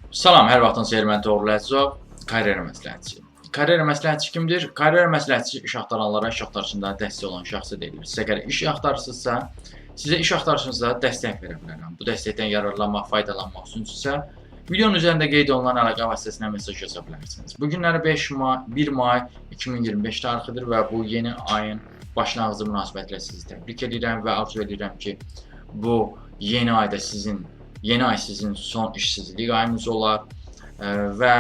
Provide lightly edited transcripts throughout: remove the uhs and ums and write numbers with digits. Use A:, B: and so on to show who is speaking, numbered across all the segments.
A: Salam, hər vaxtınız xeyir. Mən Toğrul Əzizov, karyera məsləhətçi. Karyera məsləhətçi kimdir? Karyera məsləhətçi iş axtaranlara iş axtarışında dəstək olan şəxsə deyilir. Sizə əgər iş axtarırsınızsa, sizə iş axtarışınızda dəstək verə bilərəm. Bu dəstəkdən yararlanmaq, faydalanmaq üçün isə videonun üzərində qeyd olunan əlaqə vasitəsinə mesaj yaza bilərsiniz. Bu günləri 5 may, 1 may 2025 tarixidir və bu yeni ayın başlanğıcı münasibətilə sizi təbrik edirəm və arzu edirəm ki, bu yeni ayda sizin yeni ay sizin son işsizlik ayınız olar və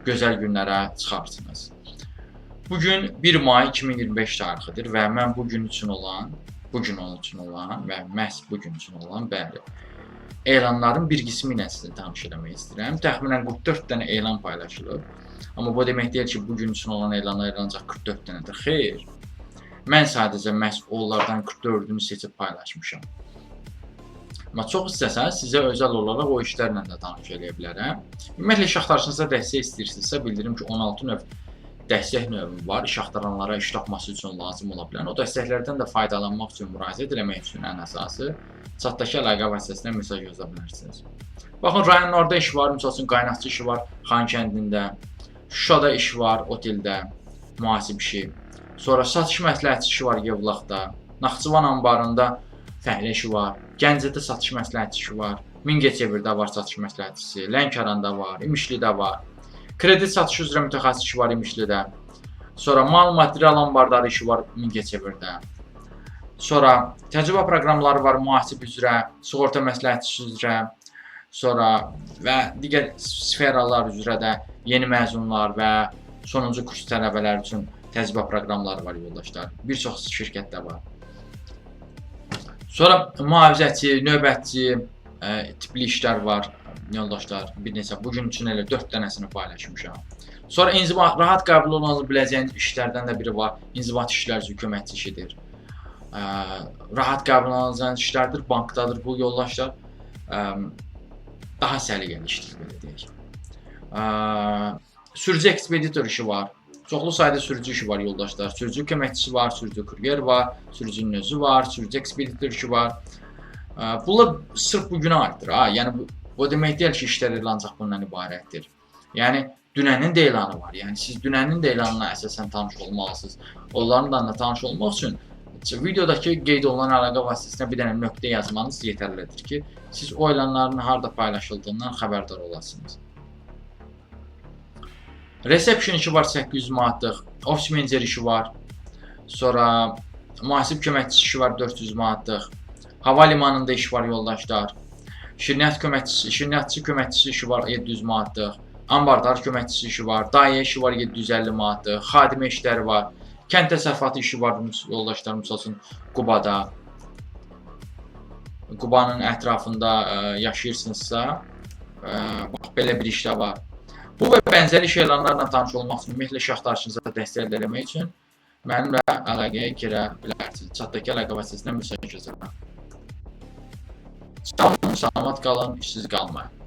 A: gözəl günlərə çıxarsınız. Bu gün 1 may 2025 tarixidir və mən bu gün üçün olan, bu gün onun üçün olan və məhz bu gün üçün olan, bəli, elanların bir qismi ilə sizi tanış eləmək istəyirəm. Təxminən 44 dənə elan paylaşılıb. Amma bu demək deyil ki, bu gün üçün olan elanlar ancaq 44 dənədir. Xeyr. Mən sadəcə məhz onlardan 44-ünü seçib paylaşmışam. Amma çox istəsəniz sizə özəl olaraq o işlərlə də tanış eləyə bilərəm. Ümumiyyətlə iş axtarışınızda dəstək istəyirsinizsə, bildirim ki, 16 növ dəstək növü var. İş axtaranlara iş tapması üçün lazım ola bilən. O dəstəklərdən də faydalanmaq üçün, müraciət eləmək üçün ən əsası chatdakı əlaqə vasitəsinə mesaj yaza bilərsiniz. Baxın, rayonlarda iş var, məsəl üçün qaynaqçı işi var Xankəndində, Şuşada iş var, oteldə, mühasib işi. Sonra satış məsləhətçi işi var Yevlaxda, Naxçıvan anbarında fəhlə işi var, Gəncədə satış məsləhətçi işi var, Mingəçevirdə var satış məsləhətçisi, Lənkəranda var, İmişlidə var. Kredit satışı üzrə mütəxəssis işi var İmişlidə. Sonra mal material anbarları işi var Mingəçevirdə. Sonra təcrübə proqramları var mühasib üzrə, sığorta məsləhətçisi üzrə, sonra və digər sferalar üzrə də yeni məzunlar və sonuncu kurs tələbələri üçün təcrübə proqramları var yoldaşlar. Bir çox şirkətdə var. Sonra mühafizəçi, növbətçi tipli işlər var yoldaşlar. Bir neçə bu gün üçün elə 4 dənəsini paylaşmışam. Sonra inzibat, rahat qəbul oluna biləcəyiniz işlərdən də biri var. İnzibat işlər üzrə köməkçi işidir. Rahat qəbul olunacağınız işlərdir, bankdadır bu yoldaşlar. Daha səliqəli işdir belə deyək. Sürücü ekspeditor işi var. Çoxlu sayda sürücü işi var yoldaşlar. Sürücü köməkçisi var, sürücü kuryer var, sürücünün özü var, sürücü ekspeditor işi var. Bunlar sırf bu günə aiddir ha. Yəni bu demək deyil ki, işlər elə ancaq bundan ibarətdir. Yəni dünənin də elanı var. Yəni siz dünənin də elanına əsasən tanış olmalısınız. Onların da tanış olmaq üçün videodakı qeyd olunan əlaqə vasitəsinə bir dənə nöqtə yazmanız yetərlidir ki, siz o elanların harda paylaşıldığından xəbərdar olasınız. Reception işi var 800 manatlıq, office manager işi var. Sonra mühasib köməkçisi işi var 400 manatlıq. Hava limanında iş var yoldaşlar. Şirniyyat köməkçisi, şirniyyatçı köməkçisi işi var 700 manatlıq. Ambardar köməkçisi işi var, dayə işi var 750 manatlıq, xadimə işləri var. Kənd təsərrüfatı işi var yoldaşlar, məsəl üçün Qubada. Qubanın ətrafında yaşayırsınızsa, bax belə bir iş də var. Bu və bənzəri iş elanlarla tanış olmaq üçün, ümumiyyətlə iş axtarışınıza dəstək əldə etmək üçün mənimlə əlaqəyə girə bilərsiniz. Chatdakı əlaqə vasitəsilə mesaj yazaram. Sağ olun, salamat qalın, işsiz qalmayın.